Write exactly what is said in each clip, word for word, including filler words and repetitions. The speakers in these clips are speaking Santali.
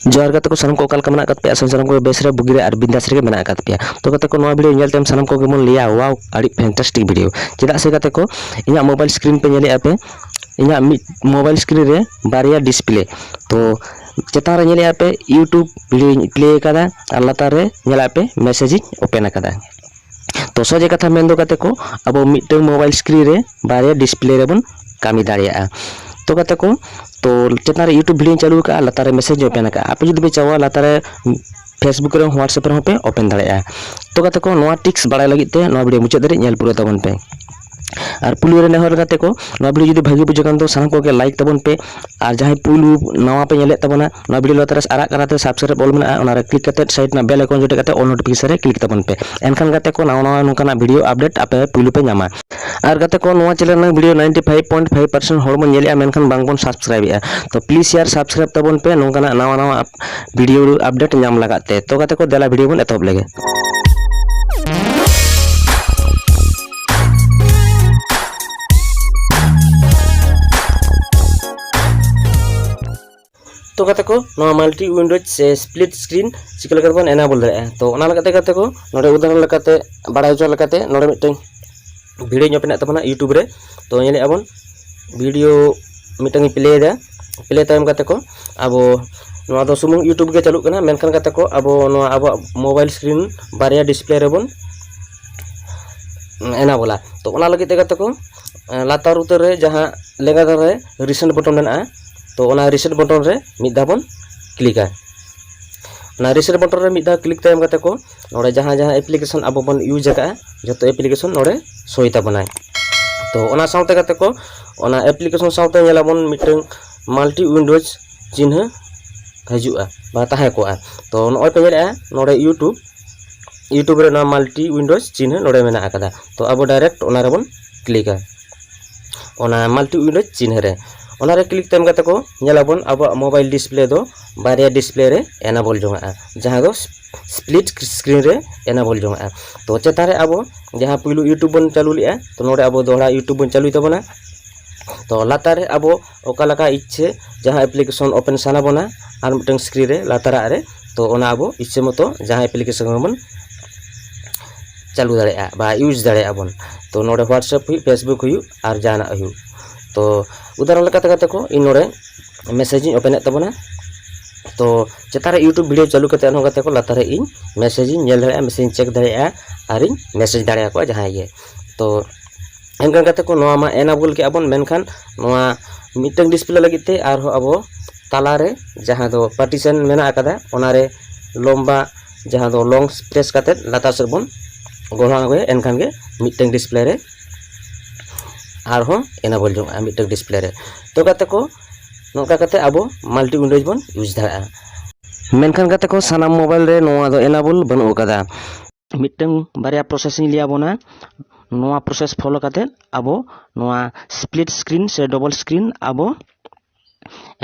ᱡᱚᱦᱟᱨ ᱜᱟᱛᱮ ᱠᱚ, ᱥᱟᱱᱟᱢ ᱠᱚ ᱚᱠᱟ ᱞᱮᱠᱟ ᱢᱮᱱᱟᱜ ᱟᱠᱟᱫ ᱯᱮᱭᱟ? ᱟᱥᱟ ᱥᱟᱱᱟᱢ ᱠᱚ ᱵᱮᱥ ᱨᱮ, ᱵᱩᱜᱤ ᱨᱮ ᱟᱨ ᱵᱤᱱᱫᱟᱥ ᱨᱮᱜᱮ ᱢᱮᱱᱟᱜ ᱟᱠᱟᱫ ᱯᱮᱭᱟ᱾ ᱛᱚ ᱜᱟᱛᱮ ᱠᱚ, ᱱᱚᱣᱟ ᱵᱷᱤᱰᱤᱭᱳ ᱧᱮᱞ ᱛᱟᱭᱚᱢ ᱥᱟᱱᱟᱢ ᱠᱚᱜᱮ ᱵᱚᱱ ᱞᱟᱹᱭᱟ, wow, ᱟᱹᱰᱤ fantastic ᱵᱷᱤᱰᱤᱭᱳ᱾ ᱪᱮᱫᱟᱜ ᱥᱮ ᱜᱟᱛᱮ ᱠᱚ, ᱤᱧᱟᱹᱜ ᱢᱳᱵᱟᱭᱤᱞ ᱥᱠᱨᱤᱱ ᱯᱮ ᱧᱮᱞᱮᱫᱼᱟ ᱯᱮ, ᱤᱧᱟᱹᱜ ᱢᱤᱫ ᱢᱳᱵᱟᱭᱤᱞ ᱥᱠᱨᱤᱱ ᱨᱮ ᱵᱟᱨᱭᱟ ᱰᱤᱥᱯᱞᱮ᱾ ᱛᱚ ᱪᱮᱛᱟᱱ ᱨᱮ ᱧᱮᱞᱮᱫᱼᱟ ᱯᱮ YouTube ᱵᱷᱤᱰᱤᱭᱳᱧ ᱯᱞᱮ ᱟᱠᱟᱫᱟ, ᱟᱨ ᱞᱟᱛᱟᱨ ᱨᱮ ᱧᱮᱞᱮᱫᱼᱟ ᱯᱮ ᱢᱮᱥᱮᱡᱽ ᱤᱧ ᱳᱯᱮᱱ ᱟᱠᱟᱫᱟ᱾ ᱛᱚ ᱥᱚᱡᱷᱮ ᱠᱟᱛᱷᱟ ᱢᱮᱱᱫᱚ ᱜᱟᱛᱮ ᱠᱚ, ᱟᱵᱚ ᱢᱤᱫᱴᱟᱝ ᱢᱳᱵᱟᱭᱤᱞ ᱥᱠᱨᱤᱱ ᱨᱮ ᱵᱟᱨᱭᱟ ᱰᱤᱥᱯᱞᱮ ᱨᱮᱵᱚᱱ ᱠᱟᱹᱢᱤ ᱫᱟᱲᱮᱭᱟᱜᱼᱟ᱾ ᱛᱚ ᱜᱟᱛᱮ ᱠᱚ, ᱛᱚ ᱪᱮᱛᱟᱱ ᱨᱮ YouTube ᱵᱷᱤᱰᱤᱭᱳᱧ ᱪᱟᱹᱞᱩ ᱟᱠᱟᱫᱼᱟ, ᱞᱟᱛᱟᱨ ᱨᱮ ᱢᱮᱥᱮᱡᱽ ᱳᱯᱮᱱ ᱟᱠᱟᱫᱼᱟ᱾ ᱟᱯᱮ ᱡᱩᱫᱤ ᱯᱮ ᱪᱟᱦᱟ, ᱞᱟᱛᱟᱨ ᱨᱮ Facebook ᱨᱮ, WhatsApp ᱨᱮᱦᱚᱸ ᱯᱮ ᱳᱯᱮᱱ ᱫᱟᱲᱮᱭᱟᱜᱼᱟ᱾ ᱛᱚ ᱜᱟᱛᱮ ᱠᱚ, ᱱᱚᱣᱟ ᱴᱨᱤᱠᱥ ᱵᱟᱲᱟᱭ ᱞᱟᱹᱜᱤᱫ ᱛᱮ ᱱᱚᱣᱟ ᱵᱷᱤᱰᱤᱭᱳ ᱢᱩᱪᱟᱹᱫ ᱫᱷᱟᱹᱨᱤᱡ ᱧᱮᱞ ᱯᱩᱨᱟᱹᱣ ᱛᱟᱵᱚᱱ ᱯᱮ᱾ ᱟᱨ ᱯᱩᱭᱞᱩ ᱨᱮ ᱱᱮᱦᱚᱨ ᱜᱟᱛᱮ ᱠᱚ, ᱱᱚᱣᱟ ᱵᱷᱤᱰᱤᱭᱳ ᱡᱩᱫᱤ ᱵᱷᱟᱹᱜᱤ ᱵᱩᱡᱷᱟᱹᱜ ᱠᱷᱟᱱ ᱫᱚ ᱥᱟᱱᱟᱢ ᱠᱚᱜᱮ ᱞᱟᱭᱤᱠ ᱛᱟᱵᱚᱱ ᱯᱮ᱾ ᱟᱨ ᱡᱟᱦᱟᱸᱭ ᱯᱩᱭᱞᱩ ᱱᱟᱣᱟ ᱯᱮ ᱧᱮᱞᱮᱫ ᱛᱟᱵᱚᱱᱟ, ᱱᱚᱣᱟ ᱵᱷᱤᱰᱤᱭᱳ ᱞᱟᱛᱟᱨ ᱨᱮ ᱟᱨᱟᱜ ᱠᱟᱞᱟᱨ ᱛᱮ subscribe ᱚᱞ ᱢᱮᱱᱟᱜᱼᱟ, ᱚᱱᱟ ᱨᱮ ᱠᱞᱤᱠ ᱠᱟᱛᱮ ᱥᱟᱭᱤᱰ ᱨᱮᱱᱟᱜ ᱵᱮᱞ ᱟᱭᱠᱚᱱ ᱡᱚᱴᱮᱫ ᱠᱟᱛᱮ ᱚᱞ ᱱᱳᱴᱤᱯᱷᱤᱠᱮᱥᱚᱱ ᱨᱮ ᱠᱞᱤᱠ ᱛᱟᱵᱚᱱ ᱯᱮ᱾ ᱮᱱᱠᱷᱟᱱ ᱜᱟᱛᱮ ᱠᱚ, ᱱᱟᱣᱟ ᱱᱟᱣᱟ ᱱᱚᱝᱠᱟᱱᱟᱜ ᱵᱷᱤᱰᱤᱭᱳ ᱟᱯᱰᱮᱴ ᱟᱯᱮ ᱯᱩᱭᱞᱩ ᱯᱮ ᱧᱟᱢᱟ᱾ ᱟᱨ ᱜᱟᱛᱮ ᱠᱚ, ᱱᱚᱣᱟ ᱪᱮᱱᱮᱞ ᱨᱮᱱᱟᱜ video ninety five point five percent ᱦᱚᱲ ᱵᱚᱱ ᱧᱮᱞᱮᱫᱼᱟ, ᱢᱮᱱᱠᱷᱟᱱ ᱵᱟᱝᱵᱚᱱ ᱥᱟᱵᱥᱠᱨᱟᱭᱤᱵᱮᱫᱼᱟ᱾ ᱛᱚ ᱯᱞᱤᱡᱽ ᱭᱟᱨ, ᱥᱟᱵᱥᱠᱨᱟᱭᱤᱵ ᱛᱟᱵᱚᱱ ᱯᱮ, ᱱᱚᱝᱠᱟᱱᱟᱜ ᱱᱟᱣᱟ ᱱᱟᱣᱟ ᱵᱷᱤᱰᱤᱭᱳ ᱟᱯᱰᱮᱴ ᱧᱟᱢ ᱞᱟᱜᱟᱫ ᱛᱮ᱾ ᱛᱚ ᱜᱟᱛᱮ ᱠᱚ, ᱫᱮᱞᱟ ᱵᱷᱤᱰᱤᱭᱳ ᱵᱚᱱ ᱮᱛᱚᱦᱚᱵ ᱞᱮᱜᱮ᱾ ᱛᱚ ᱜᱟᱛᱮ ᱠᱚ, ᱱᱚᱣᱟ multi windows ᱥᱮ split screen ᱪᱤᱠᱟᱹ ᱞᱮᱠᱟᱛᱮ ᱵᱚᱱ enable ᱫᱟᱲᱮᱭᱟᱜᱼᱟ? ᱛᱚ ᱚᱱᱟ ᱞᱮᱠᱟᱛᱮ ᱜᱟᱛᱮ ᱠᱚ, ᱱᱚᱰᱮ ᱩᱫᱟᱦᱚᱨᱚᱱ ᱞᱮᱠᱟᱛᱮ, ᱵᱟᱲᱟᱭ ᱦᱚᱪᱚ ᱞᱮᱠᱟᱛᱮ, ᱱᱚᱰᱮ ᱢᱤᱫᱴᱮᱱ ᱵᱷᱤᱰᱤᱭᱳ ᱧᱚᱜ ᱢᱮᱱᱟᱜ ᱛᱟᱵᱚᱱᱟ YouTube ᱨᱮ᱾ ᱛᱚ ᱧᱮᱞᱮᱫᱼᱟ ᱵᱚᱱ, ᱵᱷᱤᱰᱤᱭᱳ ᱢᱤᱫᱴᱟᱝ ᱤᱧ ᱯᱞᱮᱭᱮᱫᱟ᱾ ᱯᱞᱮ ᱛᱟᱭᱚᱢ ᱜᱟᱛᱮ ᱠᱚ, ᱟᱵᱚ ᱱᱚᱣᱟ ᱫᱚ ᱥᱩᱢᱩᱝ YouTube ᱜᱮ ᱪᱟᱹᱞᱩᱜ ᱠᱟᱱᱟ, ᱢᱮᱱᱠᱷᱟᱱ ᱜᱟᱛᱮ ᱠᱚ, ᱟᱵᱚ ᱱᱚᱣᱟ ᱟᱵᱚᱣᱟᱜ ᱢᱳᱵᱟᱭᱤᱞ ᱥᱠᱨᱤᱱ ᱵᱟᱨᱭᱟ ᱰᱤᱥᱯᱞᱮ ᱨᱮᱵᱚᱱ enable ᱟ᱾ ᱛᱚ ᱚᱱᱟ ᱞᱟᱹᱜᱤᱫ ᱛᱮ ᱜᱟᱛᱮ ᱠᱚ, ᱞᱟᱛᱟᱨ ᱩᱛᱟᱹᱨ ᱨᱮ ᱡᱟᱦᱟᱸ ᱞᱮᱸᱜᱟ ᱫᱷᱟᱨᱮ ᱨᱮ reset ᱵᱚᱴᱚᱱ ᱢᱮᱱᱟᱜᱼᱟ, ᱛᱚ ᱚᱱᱟ reset ᱵᱚᱴᱚᱱ ᱨᱮ ᱢᱤᱫ ᱫᱷᱟᱣ ᱵᱚᱱ ᱠᱞᱤᱠᱟ᱾ ᱚᱱᱟ reset ᱵᱚᱴᱚᱱ ᱨᱮ ᱢᱤᱫ ᱫᱷᱟᱣ ᱠᱞᱤᱠ ᱛᱟᱭᱚᱢ ᱜᱟᱛᱮ ᱠᱚ, ᱱᱚᱰᱮ ᱡᱟᱦᱟᱸ ᱡᱟᱦᱟᱸ ᱮᱯᱞᱤᱠᱮᱥᱚᱱ ᱟᱵᱚ ᱵᱚᱱ ᱤᱭᱩᱡᱽ ᱟᱠᱟᱫᱼᱟ, ᱡᱚᱛᱚ ᱮᱯᱞᱤᱠᱮᱥᱚᱱ ᱱᱚᱰᱮ ᱥᱳᱭ ᱛᱟᱵᱚᱱᱟᱭ᱾ ᱛᱚ ᱚᱱᱟ ᱥᱟᱶᱛᱮ ᱜᱟᱛᱮ ᱠᱚ, ᱚᱱᱟ ᱮᱯᱞᱤᱠᱮᱥᱚᱱ ᱥᱟᱶᱛᱮ ᱧᱮᱞᱟᱵᱚᱱ ᱢᱤᱫᱴᱟᱝ multi windows ᱪᱤᱱᱦᱟᱹ ᱦᱤᱡᱩᱜᱼᱟ ᱵᱟ ᱛᱟᱦᱮᱸ ᱠᱚᱜᱼᱟ᱾ ᱛᱚ ᱱᱚᱜᱼᱚᱭ ᱯᱮ ᱧᱮᱞᱮᱫᱼᱟ, ᱱᱚᱰᱮ YouTube, YouTube ᱨᱮ ᱱᱚᱣᱟ multi windows ᱪᱤᱱᱦᱟᱹ ᱱᱚᱰᱮ ᱢᱮᱱᱟᱜ ᱟᱠᱟᱫᱟ᱾ ᱛᱚ ᱟᱵᱚ direct ᱚᱱᱟ ᱨᱮᱵᱚᱱ ᱠᱞᱤᱠᱟ᱾ ᱚᱱᱟ multi windows ᱪᱤᱱᱦᱟᱹ ᱨᱮ, ᱚᱱᱟᱨᱮ ᱠᱞᱤᱠ ᱛᱟᱭᱚᱢ ᱠᱟᱛᱮ ᱠᱚ ᱧᱮᱞᱟᱵᱚᱱ ᱟᱵᱚᱣᱟᱜ ᱢᱳᱵᱟᱭᱤᱞ ᱰᱤᱥᱯᱞᱮ ᱫᱚ ᱵᱟᱨᱭᱟ ᱰᱤᱥᱯᱞᱮ ᱨᱮ enable ᱡᱚᱝᱟᱜᱼᱟ, ᱡᱟᱦᱟᱸ ᱫᱚ split screen ᱨᱮ enable ᱡᱚᱝᱟᱜᱼᱟ᱾ ᱛᱚ ᱪᱮᱛᱟᱱ ᱨᱮ ᱟᱵᱚ ᱡᱟᱦᱟᱸ ᱯᱩᱭᱞᱩ YouTube ᱵᱚᱱ ᱪᱟᱹᱞᱩ ᱞᱮᱜᱼᱟ, ᱛᱚ ᱱᱚᱰᱮ ᱟᱵᱚ ᱫᱚᱦᱲᱟ YouTube ᱵᱚᱱ ᱪᱟᱹᱞᱩᱭ ᱛᱟᱵᱚᱱᱟ᱾ ᱛᱚ ᱞᱟᱛᱟᱨ ᱨᱮ ᱟᱵᱚ ᱚᱠᱟ ᱞᱮᱠᱟ ᱤᱪᱪᱷᱟᱹ ᱡᱟᱦᱟᱸ ᱮᱯᱞᱤᱠᱮᱥᱚᱱ ᱳᱯᱮᱱ ᱥᱟᱱᱟ ᱵᱚᱱᱟ ᱟᱨ ᱢᱤᱫᱴᱟᱝ ᱥᱠᱨᱤᱱ ᱨᱮ ᱞᱟᱛᱟᱨᱟᱜ ᱨᱮ, ᱛᱚ ᱚᱱᱟ ᱟᱵᱚ ᱤᱪᱪᱷᱟᱹ ᱢᱚᱛᱚ ᱡᱟᱦᱟᱸ ᱮᱯᱞᱤᱠᱮᱥᱚᱱ ᱜᱮᱵᱚᱱ ᱪᱟᱹᱞᱩ ᱫᱟᱲᱮᱭᱟᱜᱼᱟ ᱵᱟ ᱤᱭᱩᱡᱽ ᱫᱟᱲᱮᱭᱟᱜᱼᱟ ᱵᱚᱱ᱾ ᱛᱚ ᱱᱚᱰᱮ WhatsApp ᱦᱩᱭᱩᱜ, Facebook ᱦᱩᱭᱩᱜ ᱟᱨ ᱡᱟᱦᱟᱱᱟᱜ ᱦᱩᱭᱩᱜ᱾ ᱛᱚ ᱩᱫᱟᱦᱚᱨᱚᱱ ᱞᱮᱠᱟᱛᱮ ᱜᱟᱛᱮ ᱠᱚ, ᱤᱧ ᱱᱚᱰᱮ ᱢᱮᱥᱮᱡᱽ ᱤᱧ ᱳᱯᱮᱱᱮᱫ ᱛᱟᱵᱚᱱᱟ᱾ ᱛᱚ ᱪᱮᱛᱟᱱ ᱨᱮ YouTube ᱵᱷᱤᱰᱤᱭᱳ ᱪᱟᱹᱞᱩ ᱠᱟᱛᱮ ᱦᱚᱸ ᱜᱟᱛᱮ ᱠᱚ ᱞᱟᱛᱟᱨ ᱨᱮ ᱤᱧ ᱢᱮᱥᱮᱡᱽ ᱤᱧ ᱧᱮᱞ ᱫᱟᱲᱮᱭᱟᱜᱼᱟ, ᱢᱮᱥᱮᱡᱽ ᱤᱧ ᱪᱮᱠ ᱫᱟᱲᱮᱭᱟᱜᱼᱟ ᱟᱨᱤᱧ ᱢᱮᱥᱮᱡᱽ ᱫᱟᱲᱮᱭᱟᱠᱚᱣᱟ ᱡᱟᱦᱟᱸᱭ ᱜᱮ᱾ ᱛᱚ ᱮᱱᱠᱷᱟᱱ ᱜᱟᱛᱮ ᱠᱚ, ᱱᱚᱣᱟ ᱢᱟ ᱮᱱᱮᱵᱚᱞ ᱠᱮᱜᱼᱟ ᱵᱚᱱ, ᱢᱮᱱᱠᱷᱟᱱ ᱱᱚᱣᱟ ᱢᱤᱫᱴᱟᱝ ᱰᱤᱥᱯᱞᱮ ᱞᱟᱹᱜᱤᱫ ᱛᱮ ᱟᱨᱦᱚᱸ ᱟᱵᱚ ᱛᱟᱞᱟᱨᱮ ᱡᱟᱦᱟᱸ ᱫᱚ ᱯᱟᱨᱴᱤᱥᱚᱱ ᱢᱮᱱᱟᱜ ᱟᱠᱟᱫᱟ, ᱚᱱᱟᱨᱮ ᱞᱚᱢᱵᱟ ᱡᱟᱦᱟᱸ ᱫᱚ ᱞᱚᱝ ᱯᱨᱮᱥ ᱠᱟᱛᱮᱫ ᱞᱟᱛᱟᱨ ᱥᱮᱫ ᱵᱚᱱ ᱜᱚᱲᱦᱚᱱ ᱟᱬᱜᱚᱭᱟ, ᱮᱱᱠᱷᱟᱱ ᱜᱮ ᱢᱤᱫᱴᱟᱝ ᱰᱤᱥᱯᱞᱮ ᱨᱮ ᱟᱨᱦᱚᱸ ᱮᱱᱮᱵᱚᱞ ᱡᱚᱝᱼᱟ ᱢᱤᱫᱴᱟᱝ ᱰᱤᱥᱯᱞᱮ ᱨᱮ᱾ ᱛᱚ ᱜᱟᱛᱮ ᱠᱚ, ᱱᱚᱝᱠᱟ ᱠᱟᱛᱮ ᱟᱵᱚ ᱢᱟᱞᱴᱤ ᱩᱭᱱᱰᱳᱡᱽ ᱵᱚᱱ ᱤᱭᱩᱡᱽ ᱫᱟᱲᱮᱭᱟᱜᱼᱟ᱾ ᱢᱮᱱᱠᱷᱟᱱ ᱜᱟᱛᱮ ᱠᱚ, ᱥᱟᱱᱟᱢ ᱢᱳᱵᱟᱭᱤᱞ ᱨᱮ ᱱᱚᱣᱟ ᱫᱚ ᱮᱱᱮᱵᱚᱞ ᱵᱟᱹᱱᱩᱜ ᱟᱠᱟᱫᱟ᱾ ᱢᱤᱫᱴᱟᱝ ᱵᱟᱨᱭᱟ ᱯᱨᱚᱥᱮᱥ ᱤᱧ ᱞᱟᱹᱭ ᱟᱵᱚᱱᱟ᱾ ᱱᱚᱣᱟ ᱯᱨᱚᱥᱮᱥ ᱯᱷᱚᱞᱳ ᱠᱟᱛᱮ ᱟᱵᱚ ᱱᱚᱣᱟ ᱥᱯᱞᱤᱴ ᱥᱠᱨᱤᱱ ᱥᱮ ᱰᱚᱵᱚᱞ ᱥᱠᱨᱤᱱ ᱟᱵᱚ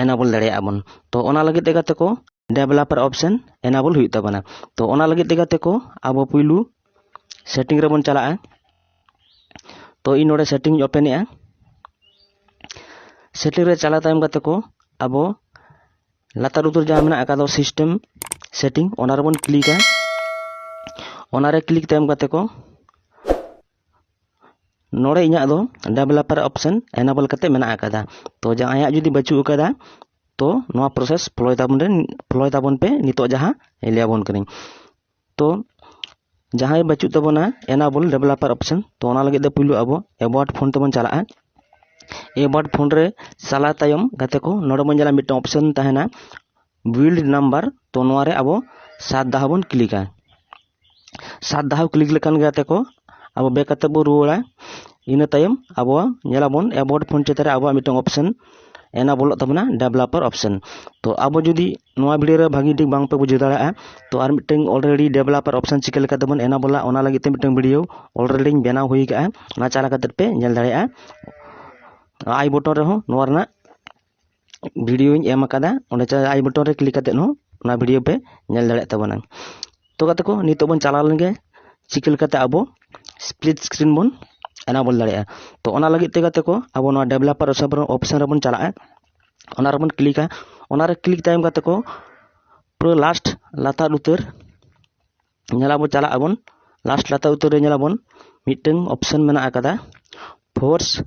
ᱮᱱᱮᱵᱚᱞ ᱫᱟᱲᱮᱭᱟᱜᱼᱟ ᱵᱚᱱ᱾ ᱛᱚ ᱚᱱᱟ ᱞᱟᱹᱜᱤᱫ ᱛᱮ ᱜᱟᱛᱮ ᱠᱚ, ᱰᱮᱵᱷᱞᱚᱯᱟᱨ ᱚᱯᱥᱮᱱ ᱮᱱᱮᱵᱚᱞ ᱦᱩᱭᱩᱜ ᱛᱟᱵᱚᱱᱟ᱾ ᱛᱚ ᱚᱱᱟ ᱞᱟᱹᱜᱤᱫ ᱛᱮ ᱜᱟᱛᱮ ᱠᱚ, ᱟᱵᱚ ᱯᱩᱭᱞᱩ ᱥᱮᱴᱤᱝ ᱨᱮᱵᱚᱱ ᱪᱟᱞᱟᱜᱼᱟ᱾ ᱛᱚ ᱤᱧ ᱱᱚᱰᱮ ᱥᱮᱴᱤᱝ ᱤᱧ ᱳᱯᱮᱱᱮᱜᱼᱟ᱾ ᱥᱮᱴᱤᱝ ᱨᱮ ᱪᱟᱞᱟᱣ ᱛᱟᱭᱚᱢ ᱜᱟᱛᱮ ᱠᱚ, ᱟᱵᱚ ᱞᱟᱛᱟᱨ ᱩᱛᱟᱹᱨ ᱡᱟᱦᱟᱸ ᱢᱮᱱᱟᱜ ᱟᱠᱟᱫ ᱫᱚ ᱥᱤᱥᱴᱮᱢ ᱥᱮᱴᱤᱝ, ᱚᱱᱟ ᱨᱮᱵᱚᱱ ᱠᱞᱤᱠᱟ᱾ ᱚᱱᱟᱨᱮ ᱠᱞᱤᱠ ᱛᱟᱭᱚᱢ ᱜᱟᱛᱮ ᱠᱚ, ᱱᱚᱰᱮ ᱤᱧᱟᱹᱜ ᱫᱚ ᱰᱮᱵᱷᱞᱚᱯᱟᱨ ᱚᱯᱥᱮᱱ ᱮᱱᱮᱵᱚᱞ ᱠᱟᱛᱮ ᱢᱮᱱᱟᱜ ᱟᱠᱟᱫᱟ᱾ ᱛᱚ ᱡᱟᱦᱟᱸᱭᱟᱜ ᱡᱩᱫᱤ ᱵᱟᱹᱪᱩᱜ ᱟᱠᱟᱫᱟ, ᱛᱚ ᱱᱚᱣᱟ ᱯᱨᱚᱥᱮᱥ ᱯᱷᱚᱞᱳᱭ ᱛᱟᱵᱚᱱ ᱨᱮ, ᱯᱷᱚᱞᱳᱭ ᱛᱟᱵᱚᱱ ᱯᱮ, ᱱᱤᱛᱚᱜ ᱡᱟᱦᱟᱸ ᱞᱟᱹᱭ ᱟᱵᱚᱱ ᱠᱟᱹᱱᱟᱹᱧ᱾ ᱛᱚ ᱡᱟᱦᱟᱸᱭ ᱵᱟᱹᱪᱩᱜ ᱛᱟᱵᱚᱱᱟ ᱮᱱᱮᱵᱚᱞ ᱰᱮᱵᱷᱞᱚᱯᱟᱨ ᱚᱯᱥᱮᱱ, ᱛᱚ ᱚᱱᱟ ᱞᱟᱹᱜᱤᱫ ᱛᱮ ᱯᱩᱭᱞᱩ ᱟᱵᱚ ᱮᱵᱟᱣᱩᱴ ᱯᱷᱳᱱ ᱛᱮᱵᱚᱱ ᱪᱟᱞᱟᱜᱼᱟ᱾ ᱮᱵᱟᱣᱩᱴ ᱯᱷᱳᱱ ᱨᱮ ᱪᱟᱞᱟᱣ ᱛᱟᱭᱚᱢ ᱜᱟᱛᱮ ᱠᱚ, ᱱᱚᱰᱮ ᱵᱚᱱ ᱧᱮᱞᱟ ᱢᱤᱫᱴᱟᱝ ᱚᱯᱥᱮᱱ ᱛᱟᱦᱮᱱᱟ, ᱵᱤᱞᱰ ᱱᱟᱢᱵᱟᱨ᱾ ᱛᱚ ᱱᱚᱣᱟ ᱨᱮ ᱟᱵᱚ ᱥᱟᱛ ᱫᱷᱟᱣ ᱵᱚᱱ ᱠᱞᱤᱠᱟ᱾ ᱥᱟᱛ ᱫᱷᱟᱣ ᱠᱞᱤᱠ ᱞᱮᱠᱷᱟᱱ ᱜᱮ ᱜᱟᱛᱮ ᱠᱚ, ᱟᱵᱚ ᱵᱮᱠ ᱠᱟᱛᱮ ᱵᱚᱱ ᱨᱩᱣᱟᱹᱲᱟ᱾ ᱤᱱᱟᱹ ᱛᱟᱭᱚᱢ ᱟᱵᱚ ᱧᱮᱞᱟᱵᱚᱱ ᱮᱵᱟᱣᱩᱴ ᱯᱷᱳᱱ ᱪᱮᱛᱟᱱ ᱨᱮ ᱟᱵᱚᱣᱟᱜ ᱢᱤᱫᱴᱟᱝ ᱚᱯᱥᱮᱱ ᱮᱱᱮᱵᱚᱞᱚᱜ ᱛᱟᱵᱚᱱᱟ, ᱰᱮᱵᱷᱞᱚᱯᱟᱨ ᱚᱯᱥᱮᱱ᱾ ᱛᱚ ᱟᱵᱚ ᱡᱩᱫᱤ ᱱᱚᱣᱟ ᱵᱷᱤᱰᱤᱭᱳ ᱨᱮ ᱵᱷᱟᱹᱜᱤ ᱴᱷᱤᱠ ᱵᱟᱝ ᱯᱮ ᱵᱩᱡᱷᱟᱹᱣ ᱫᱟᱲᱮᱭᱟᱜᱼᱟ, ᱛᱚ ᱟᱨ ᱢᱤᱫᱴᱟᱝ ᱚᱞᱨᱮᱰᱤ ᱰᱮᱵᱷᱞᱚᱯᱟᱨ ᱚᱯᱥᱮᱱ ᱪᱤᱠᱟᱹ ᱞᱮᱠᱟᱛᱮ ᱵᱚᱱ ᱮᱱᱮᱵᱚᱞᱟ, ᱚᱱᱟ ᱞᱟᱹᱜᱤᱫ ᱛᱮ ᱢᱤᱫᱴᱟᱝ ᱵᱷᱤᱰᱤᱭᱳ ᱚᱞᱨᱮᱰᱤᱧ ᱵᱮᱱᱟᱣ ᱦᱩᱭ ᱟᱠᱟᱫᱼᱟ, ᱚᱱᱟ ᱪᱟᱞᱟᱣ ᱠᱟᱛᱮ ᱯᱮ ᱧᱮᱞ ᱫᱟᱲᱮᱭᱟᱜᱼᱟ᱾ ᱟᱭ ᱵᱚᱴᱚᱱ ᱨᱮᱦᱚᱸ ᱱᱚᱣᱟ ᱨᱮᱱᱟᱜ ᱵᱷᱤᱰᱤᱭᱳᱧ ᱮᱢ ᱟᱠᱟᱫᱟ, ᱚᱸᱰᱮ ᱪᱟ-, ᱟᱭ ᱵᱚᱴᱚᱱ ᱨᱮ ᱠᱞᱤᱠ ᱠᱟᱛᱮ ᱦᱚᱸ ᱚᱱᱟ ᱵᱷᱤᱰᱤᱭᱳ ᱯᱮ ᱧᱮᱞ ᱫᱟᱲᱮᱭᱟᱜ ᱛᱟᱵᱚᱱᱟ᱾ ᱛᱚ ᱜᱟᱛᱮ ᱠᱚ, ᱱᱤᱛᱚᱜ ᱵᱚᱱ ᱪᱟᱞᱟᱣ ᱞᱮᱱᱜᱮ ᱪᱤᱠᱟᱹ ᱞᱮᱠᱟᱛᱮ ᱟᱵᱚ ᱥᱯᱞᱤᱴ ᱥᱠᱨᱤᱱ ᱵᱚᱱ enable ᱫᱟᱲᱮᱭᱟᱜᱼᱟ᱾ ᱛᱚ ᱚᱱᱟ ᱞᱟᱹᱜᱤᱫ ᱛᱮ ᱜᱟᱛᱮ ᱠᱚ ᱟᱵᱚ ᱱᱚᱣᱟ developer option ᱨᱮᱵᱚᱱ ᱪᱟᱞᱟᱜᱼᱟ᱾ ᱚᱱᱟ ᱨᱮᱵᱚᱱ ᱠᱞᱤᱠᱟ᱾ ᱚᱱᱟ ᱨᱮ ᱠᱞᱤᱠ ᱛᱟᱭᱚᱢ ᱜᱟᱛᱮ ᱠᱚ ᱯᱩᱨᱟᱹ ᱞᱟᱥᱴ ᱞᱟᱛᱟᱨ ᱩᱛᱟᱹᱨ ᱧᱮᱞᱟᱵᱚ, ᱪᱟᱞᱟᱜ ᱟᱵᱚᱱ ᱞᱟᱥᱴ ᱞᱟᱛᱟᱨ ᱩᱛᱟᱹᱨ ᱨᱮ ᱧᱮᱞᱟᱵᱚᱱ ᱢᱤᱫᱴᱟᱝ ᱚᱯᱥᱮᱱ ᱢᱮᱱᱟᱜ ᱟᱠᱟᱫᱟ, force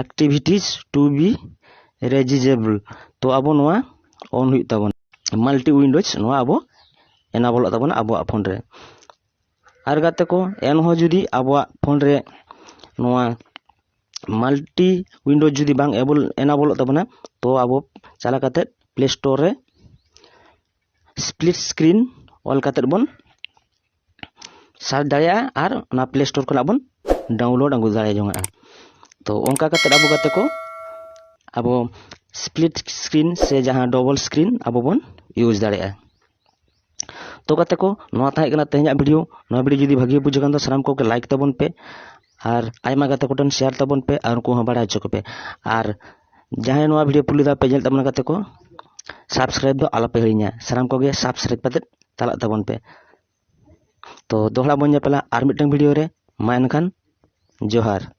activities to be reusable᱾ ᱛᱚ ᱟᱵᱚ ᱱᱚᱣᱟ ᱚᱱ ᱦᱩᱭᱩᱜ ᱛᱟᱵᱚᱱᱟ, multi windows ᱱᱚᱣᱟ ᱟᱵᱚ ᱮᱱᱟᱵᱚᱞᱚᱜ ᱛᱟᱵᱚᱱᱟ ᱟᱵᱚᱣᱟᱜ ᱯᱷᱳᱱ ᱨᱮ᱾ ᱟᱨ ᱜᱟᱛᱮ ᱠᱚ ᱮᱱᱦᱚᱸ ᱡᱩᱫᱤ ᱟᱵᱚᱣᱟᱜ ᱯᱷᱳᱱ ᱨᱮ ᱱᱚᱣᱟ multi windows ᱡᱩᱫᱤ ᱵᱟᱝ ᱮᱵᱚᱞ ᱮᱱᱟᱵᱚᱞᱚᱜ ᱛᱟᱵᱚᱱᱟ, ᱛᱚ ᱟᱵᱚ ᱪᱟᱞᱟᱣ ᱠᱟᱛᱮ Play Store ᱨᱮ split screen ᱚᱞ ᱠᱟᱛᱮ ᱵᱚᱱ ᱥᱟᱨᱪ ᱫᱟᱲᱮᱭᱟᱜᱼᱟ ᱟᱨ ᱚᱱᱟ Play Store ᱠᱷᱚᱱᱟᱜ ᱵᱚᱱ download ᱟᱹᱜᱩ ᱫᱟᱲᱮ ᱡᱚᱝᱟᱜᱼᱟ᱾ ᱛᱚ ᱚᱱᱠᱟ ᱠᱟᱛᱮ ᱟᱵᱚ ᱜᱟᱛᱮ ᱠᱚ ᱟᱵᱚ split screen ᱥᱮ ᱡᱟᱦᱟᱸ double screen ᱟᱵᱚ ᱵᱚᱱ use ᱫᱟᱲᱮᱭᱟᱜᱼᱟ᱾ ᱛᱚ ᱜᱟᱛᱮ ᱠᱚ, ᱱᱚᱣᱟ ᱛᱟᱦᱮᱸ ᱠᱟᱱᱟ ᱛᱮᱦᱮᱧᱟᱜ video᱾ ᱱᱚᱣᱟ video ᱡᱩᱫᱤ ᱵᱷᱟᱜᱮ ᱵᱩᱡᱷᱟᱹᱜ ᱠᱷᱟᱱ ᱫᱚ ᱥᱟᱱᱟᱢ ᱠᱚᱜᱮ like ᱛᱟᱵᱚᱱ ᱯᱮ ᱟᱨ ᱟᱭᱢᱟ ᱜᱟᱛᱮ ᱠᱚᱴᱷᱮᱱ share ᱛᱟᱵᱚᱱ ᱯᱮ ᱟᱨ ᱩᱱᱠᱩ ᱦᱚᱸ ᱵᱟᱲᱟᱭ ᱦᱚᱪᱚ ᱠᱚᱯᱮ᱾ ᱟᱨ ᱡᱟᱦᱟᱸᱭ ᱱᱚᱣᱟ video ᱯᱩᱭᱞᱩ ᱫᱷᱟᱣ ᱯᱮ ᱧᱮᱞ ᱛᱟᱵᱚᱱᱟ ᱜᱟᱛᱮ ᱠᱚ, subscribe ᱫᱚ ᱟᱞᱚᱯᱮ ᱦᱤᱲᱤᱧᱟ᱾ ᱥᱟᱱᱟᱢ ᱠᱚᱜᱮ subscribe ᱠᱟᱛᱮ ᱪᱟᱞᱟᱜ ᱛᱟᱵᱚᱱ ᱯᱮ᱾ ᱛᱚ ᱫᱚᱦᱲᱟ ᱵᱚᱱ ᱧᱮᱯᱮᱞᱟ ᱟᱨ ᱢᱤᱫᱴᱟᱝ video ᱨᱮ᱾ ᱢᱟ ᱮᱱᱠᱷᱟᱱ ᱡᱚᱦᱟᱨ᱾